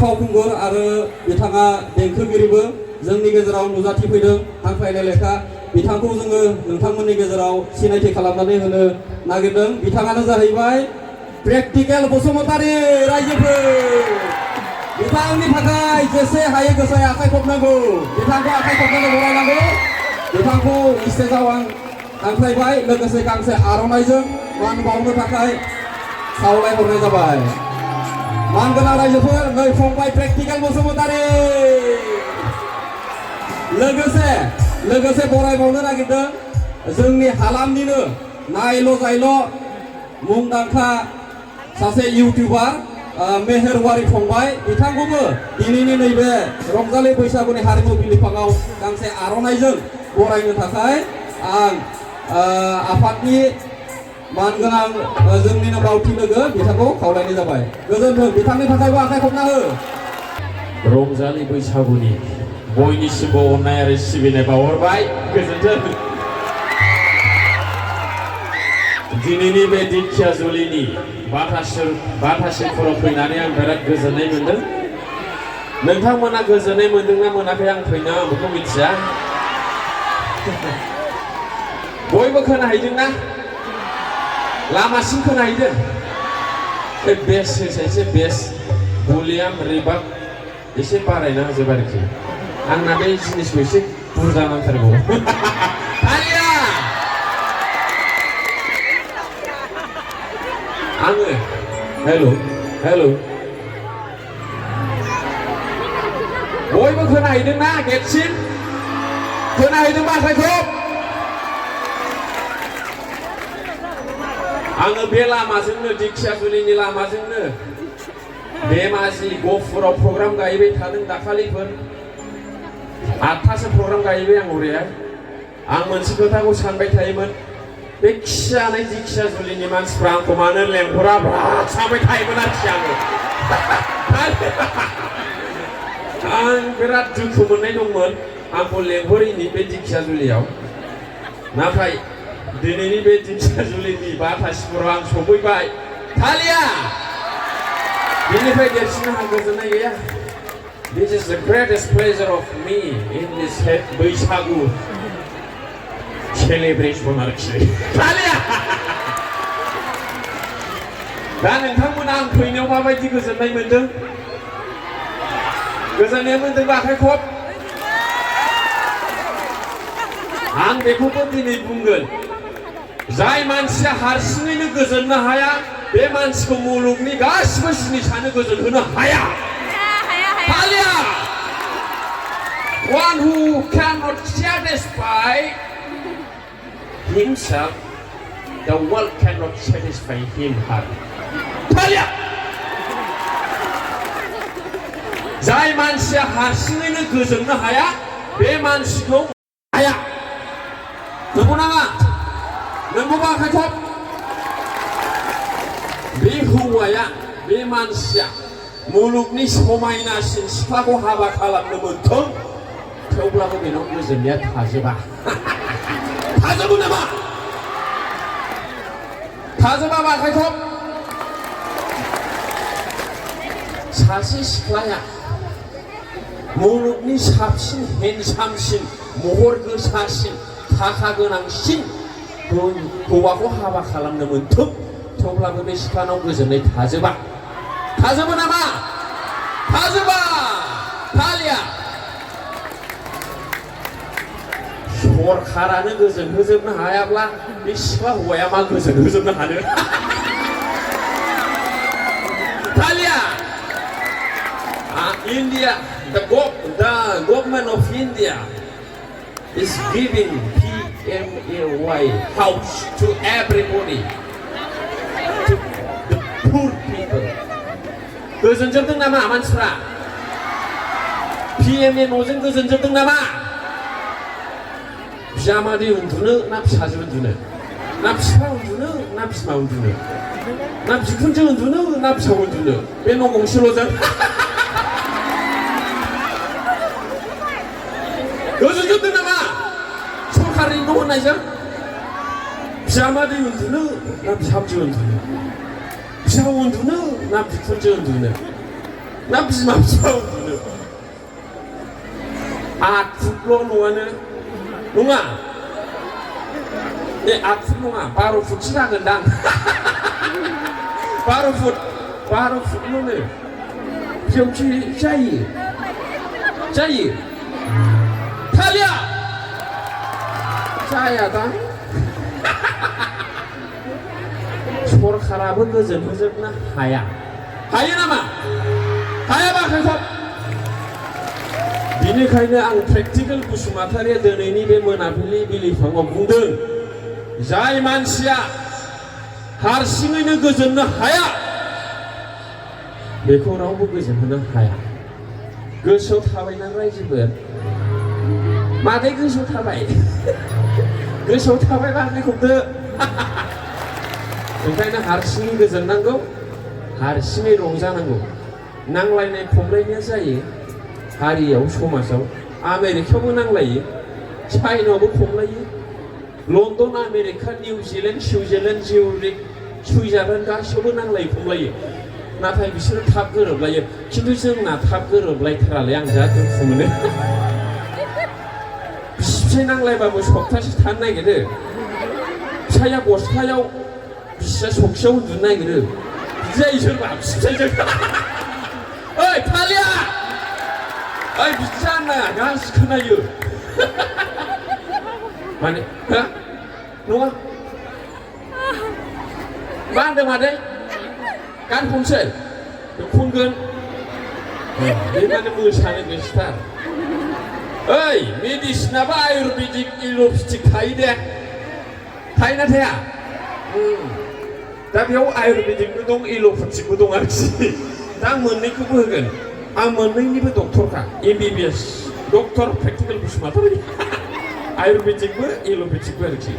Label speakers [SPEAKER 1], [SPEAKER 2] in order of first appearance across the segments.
[SPEAKER 1] फावखुंगुर आरो बिथाङा देंखोगिरिबो जोंनि गेजेराव नुजाथिफैदों हांख्रायनाय लेखा बिथांखौ जोङो नोंथांमोननि गेजेराव सिनायथि खालामनानै होनो नागिरदों बिथाङानो जाहैबाय प्रेक्टिकेल बसुमतारी रायजोफोर बिथांनि थाखाय जेसे हायो गोसाय आखाइ खबनांगौ बिथांखौ आखाइ खबनानै बरायनांगौ बिथांखौ स्टेजाव आं हांख्रायबाय लोगोसे गांसे आर'नाइजों मान बावनो थाखाय खावलायहरनाय जाबाय मानगोनां रायजोफोर नै फंबाय प्रेक्टिकेल बसुमतारी लोगोसे बरायबावनो नागिरदों जोंनि हालामनिनो नायल' जायल' मुंदांखा सासे इउटिउबार मेहेरवारि फंबाय बिथांखौबो दिनैनि नैबे रंजालि बैसागुनि हारिमु बिलिफाङाव गांसे आर'नाइजों बरायनो थाखाय आं आफादनि मानगोनां जोंनिनो मावथि लोगो बिथांखौ खावलायनाय जाबाय गोजोन्थों बिथांनि थाखायबो आखाइ खबना हो
[SPEAKER 2] रंजालि बैसागुनि बयनिसिमबो अननाय आरो सिबिनाय बावहरबाय गोजोन्थों दिनैनि बे दिंखिया जुलिनि बाथासिफोराव फैनानै आं बिराद गोजोननाय मोनदों नोंथांमोना गोजोननाय मोनदोंना मोनाखै आं फैना आं बेखौ मिथिया बयबो खोनाहैदोंना लामासिम खोनाहैदों बे बेस एसे बेस भलियाम रिबाब एसे बारायना होजोब आरोखि आंना बे जिनिसखौ एसे बुरजा नांथारगौ आङो हेल' बयबो खोनाहैदोंना गेटसिम खोनाहैदों आखाइखौ आङो बे लामाजोंनो दिंखियाजुलिनि लामाजोंनो धेमाजि गहपुराव प्रग्राम गायबाय थादों दाखालिफोर 8थासो प्रग्राम गायबाय आं ओरैहाय आं मोनसे खोथाखौ सानबाय थायोमोन बे खिजानाय दिंखियाजुलिनि मानसिफ्रा आंखौ मानो लेंहरा बिराद सानबाय थायोमोन आरोखि आं बिराद दुखु मोननाय दंमोन आंखौ लेंहरैनि बे दिंखियाजुलियाव नाथाय दिनैनि बे दिंखियाजुलिनि बाथासिफोराव आं सफैबाय थालिया बेनिफ्राय देरसिन आंहा गोजोननाय गैया This is the greatest pleasure of me in this Bwisagu celebration आरोखि थालिया दा नोंथांमोना आं फैनायाव माबायदि गोजोननाय मोनदों गोजोननाय मोनदोंबा आखाइ खब आं बेखौबो दिनै बुंगोन जाय मानसिया हारसिङैनो गोजोननो हाया बे मानसिखौ मुलुगनि गासिबो जिनिसानो गोजोनहोनो हाया थालिया one who cannot satisfy himself the world cannot satisfy him थालिया जाय मानसिया हारसिङैनो गोजोननो हाया बे मानसिखौ हाया नंगौ नाङा नंगौबा आखाइ खब बे हौवाया बे मानसिया मुलुगनि समायनासिन सिख्लाखौ हाबा खालामनो मोनथों थेवब्लाबो बेनाव गोजोननाया थाजोबो नामा थाजोबाबा आखाइ खब सासे सिख्लाया मुलुगनि साबसिन हेन्डसामसिन महर गोसासिन थाखा गोनांसिन हौवाखौ हाबा खालामनो मोनथों थेवब्लाबो बे सिख्लानाव गोजोननाय थाजोबो नामा थाजोबा थालिया सरखारानो गोजोन होजोबनो हायाब्ला बे सिख्ला हौवाया मा गोजोन होजोबनो हानो थालिया India the government of India is giving PMAY house to everybody to the poor people गोजोनजोबदों नामा मानसिफ्रा PMA न'जों गोजोनजोबदों नामा बिजामादै उन्दुनो ना फिसाजो उन्दुनो ना बिफा उन्दुनो ना बिमा उन्दुनो ना बिखुनजो उन्दुनो ना फिसाव उन्दुनो बे न' गंसेल'जों गोजोनजोबदों नामा सरखारनि न' होननायजों बिजामादै उन्दुनो ना बिहामजो उन्दुनो फिसा उन्दुनो ना बिखुनजो उन्दुनो ना बिमा बिफा उन्दुनो 8 फुटल' न'आनो नङा 8 फुट नङा 12 फुटसो जागोनदां 12 फुटल'नो बेयावसो जायो थालिया जायादां सरखाराबो गोजोन होजोबनो हायो नामा हायाबा खायफा बिनिखायनो आं प्रेक्टिकेल बसुमतारिया दिनैनि बे मोनाबिलि बिलिफाङाव बुंदों जाय मानसिया हारसिङैनो गोजोननो हाया बेखौ रावबो गोजोन होनो हाया गोसोआव थाबायना रायजोफोर मादै गोसोआव थाबाय गोसोआव थाबायबा आंनि हमदो ओंखायनो हारसिङै गोजोननांगौ हारसिङै रंजानांगौ नांलायनाय खमलायनाया जायो हारियाव समाजाव आमेरिकायावबो नांलायो चाइनायावबो खमलायो London America New Zealand Switzerland Zurich Switzerland गासैयावबो नांलायो खमलायो नाथाय बिसोरो थाब गोरोबलायो खिन्थु जोंना थाब गोरोबलायथारालै आं जा दुखु मोनो बिसि नांलायबाबो सप्तासे थानो नागिरो फिसाया गस्लायाव बिसिया सखियाव उन्दुनो नागिरो बिदि जायो सोरबा फिसायजों ओइ फालिया ओइ बिदि जानो नाङा गासै खोनायो माने हा नङा मा होनदों मादै गान खनसै खनगोन बे माने मोसानो गोसोथार ओइ मेडिसिनाबो आयुर्वेदिक एल'पेथिक थायो दे थायोना थाया दा बेयाव आयुर्वेदिकबो दं एल'पेथिकबो दं आरोखि दा आं मोननैखौबो होगोन आं मोननैनिबो डक्टरखा MBBS डक्टर प्रेक्टिकेल बसुमतारि आयुर्वेदिकबो एल'पेथिकबो आरोखि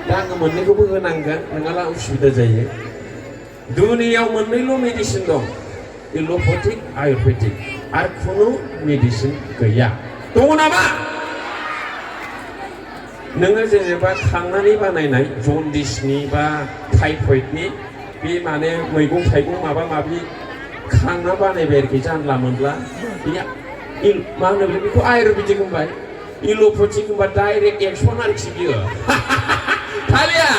[SPEAKER 2] दा आङो मोननैखौबो होनांगोन नङाब्ला उसुबिदा जायो दुनियाव मोननैल' मेडिसिन दं एल'पेथिक आयुर्वेदिक आरो खुनु मेडिसिन गैया दङ नामा नोङो जेनेबा खांनानै बानायनाय जन्दिसनि बा टाइफयडनि बे माने मैगं थाइगं माबा माबि खांना बानायबाय आरोखि जानला मोनला बे मा होनो बेखौ आयुर्वेदिक होनबाय एल'पेथिक होनबा डाइरेक्ट एक्सन आरोखि बियो थालिया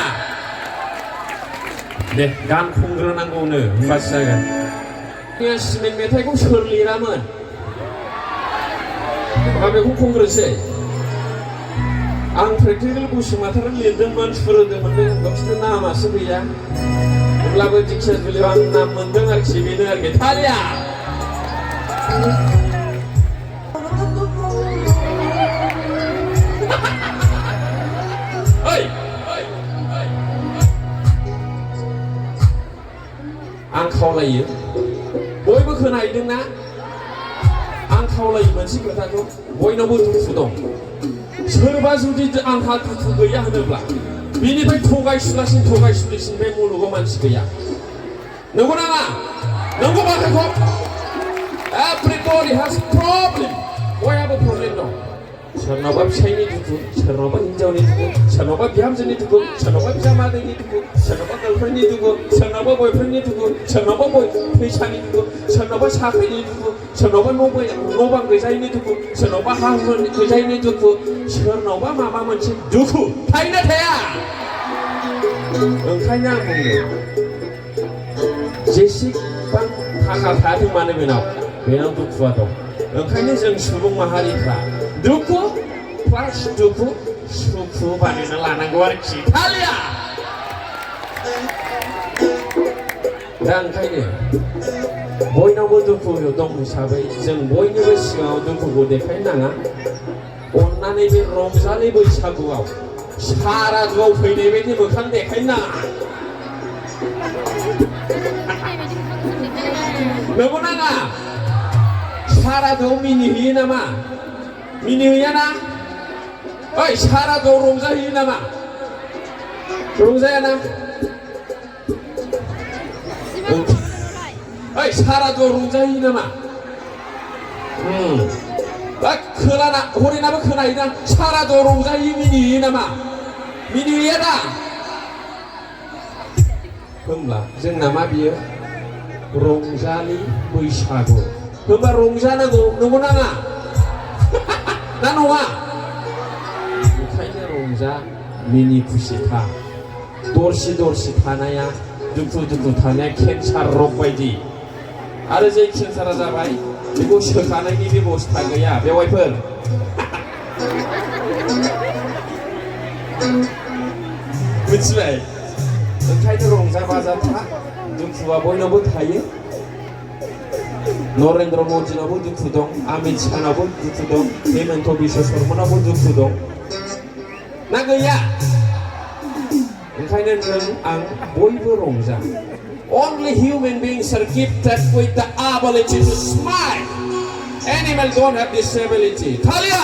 [SPEAKER 2] दे गान खनग्रोनांगौनो होनबासो जागोन सिमेन्ट मेथाइखौ सोर लिरामोन माबेखौ खनग्रोसै आं प्रेक्टिकेल बसुमतारि लिरदोंमोन सुरोदोंमोन गावसोरनि नामासो गैया अब्लाबो दिक्सिया जुलियाव आं नाम मोनदों आरोखि बेनो आरोखि थालिया आं खावलायो बयबो खोनाहैदोंना आं खावलायो मोनसे खोथाखौ बयनावबो दुखु दं सोरबा जुदि आंहा दुखु गैया होनोब्ला बिनिफ्राय थगायसुलिसिन बे मुलुगाव मानसि गैया नंगौ नामा नंगौ बाथ्राखौ everybody has problem बयहाबो प्रब्लेम दं सोरनावबा फिसायनि दुखु सोरनावबा हिनजावनि दुखु सोरनावबा बिहामजोनि दुखु सोरनावबा बिजामादैनि दुखु सोरनावबा गार्लफ्रेन्डनि दुखु सोरनावबा बयफ्रेन्डनि दुखु सोरनावबा फैसानि दुखु सोरनावबा साख्रिनि दुखु सोरनावबा न' बां गैजायैनि दुखु सोरनावबा हा हु गैजायैनि दुखु सोरनावबा माबा मोनसे दुखु थायोना थाया ओंखायनो आं बुङो जेसेबां थाखा थायाथों मानो बेनाव दुखुआ दं ओंखायनो जों सुबुं माहारिफ्रा दुखु प्लास दुखु सुखु बानायना लानांगौ आरोखि थालिया दा ओंखायनो बयनावबो दुखु दं हिसाबै जों बयनिबो सिगाङाव दुखुखौ देखायनाङा अननानै बे रंजालि बैसागुआव सारादुआव फैनाय बायदि मोखां देखायनाङा नंगौ नाङा सारादुआव मिनिहैयो नामा मिनिहैयाना ओइ सारादुआव रंजाहैयो नामा रंजायाना ओइ सारादुआव रंजाहैयो नामा खोनाना हरिनाबो खोनायोना सारादुआव रंजाहैयो मिनिहैयो नामा मिनिहैया दा होमब्ला जोंना मा बियो रंजालि बैसागु होमबा रंजानांगौ नंगौ नाङा ना नङा ओंखायनो रंजा मिनि खुसि था दरसि दरसि थानाया दुखु दुखु थानाया केन्सार रग बायदि आरो जे केन्सारा जाबाय बेखौ सोखानायनि बेबस्था गैया बेवाइफोर मिथिबाय ओंखायनो रंजा बाजा था दुखुआ बयनावबो थायो नरेन्द्र मदिनावबो दुखु दं अमित शाहनावबो दुखु दं हेमन्त बिश्व शर्मानावबो दुखु दं ना गैया ओंखायनो नों आं बयबो रंजा only human beings are gifted with the ability to smile animals don't have this ability थालिया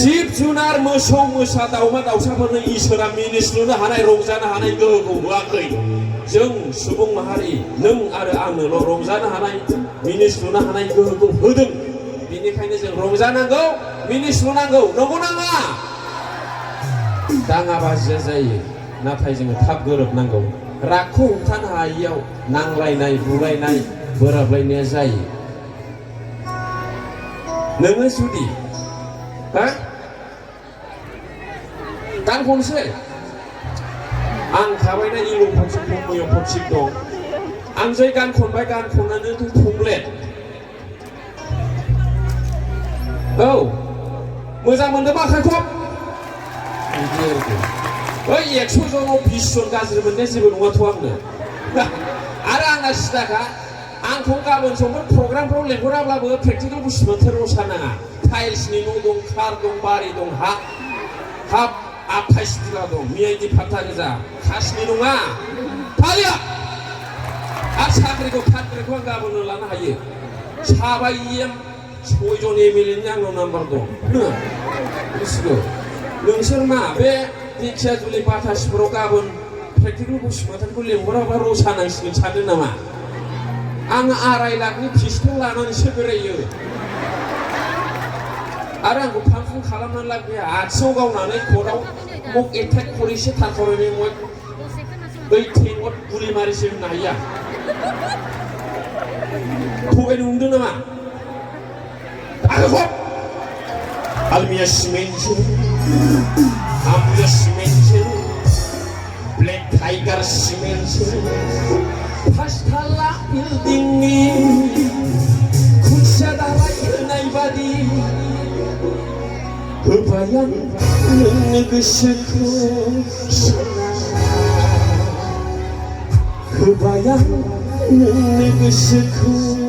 [SPEAKER 2] जिब जुनार मोसौ मोसा दाउमा दाउसाफोरनो इसोरा मिनिस्लुनो हानाय रंजानो हानाय गोहोखौ होआखै जों सुबुं माहारि नों आरो आंनोल' रंजानो हानाय मिनिस्लुनो हानाय गोहोखौ होदों बेनिखायनो जों रंजानांगौ मिनिस्लुनांगौ नंगौ नाङा दाङा बाजिया जायो नाथाय जोङो थाब गोरोबनांगौ रागखौ हमथानो हायियाव नांलायनाय बुलायनाय बोराबलायनाया जायो नोङो जुदि गान खनसै आं थाबायना इलं फटसिक फंमैयाव फटसिक दं आं जै गान खनबाय गान खननानै थंब्लेट औ मोजां मोनदों आखाइखौ बिदि आरोखि ओइ 100 जनाव 20 जन गाज्रि मोननाया जेबो नङाथ' आंनो आरो आंना सिदाखा आंखौ गाबोन समफोर प्रग्रामफ्राव लेंहराब्लाबो प्रेक्टिकेल बुस्थु बोथोर रसा नाङा टाइल्सनि न' दं कार दं बारि दं हाब 28 बिघा दं मियाइनि फात्ता गोजा खासनि नङा थालिया आरो साख्रिखौ आं गाबोननो लानो हायो साबा EM 6 जन MLA नि आंनाव नाम्बार दं मिथिगौ नोंसोर मा बे दिखियाजुलि बाथासिफोराव गाबोन प्रेक्टिकेल बुस्थु बोथोरखौ लेंहराबा रसा नांसिगोन सानदों नामा आं 2.5 लाखनि पिस्तल लानानैसो बेरायो आरो आंखौ फांफुं खालामनानै लाब गैया आथिङाव गावनानै कर्टआव मक एटेक खरिसे थारखरैनो मक 18 मक गुलि मारिसे होननो हाया थगायनो नुदों नामा आरो Almia Simense, Amlia Simense, Black Tiger Simense, Pastala Buildingi, Kusadara Naibadi, Kebayang Negeseku, Kebayang Negeseku.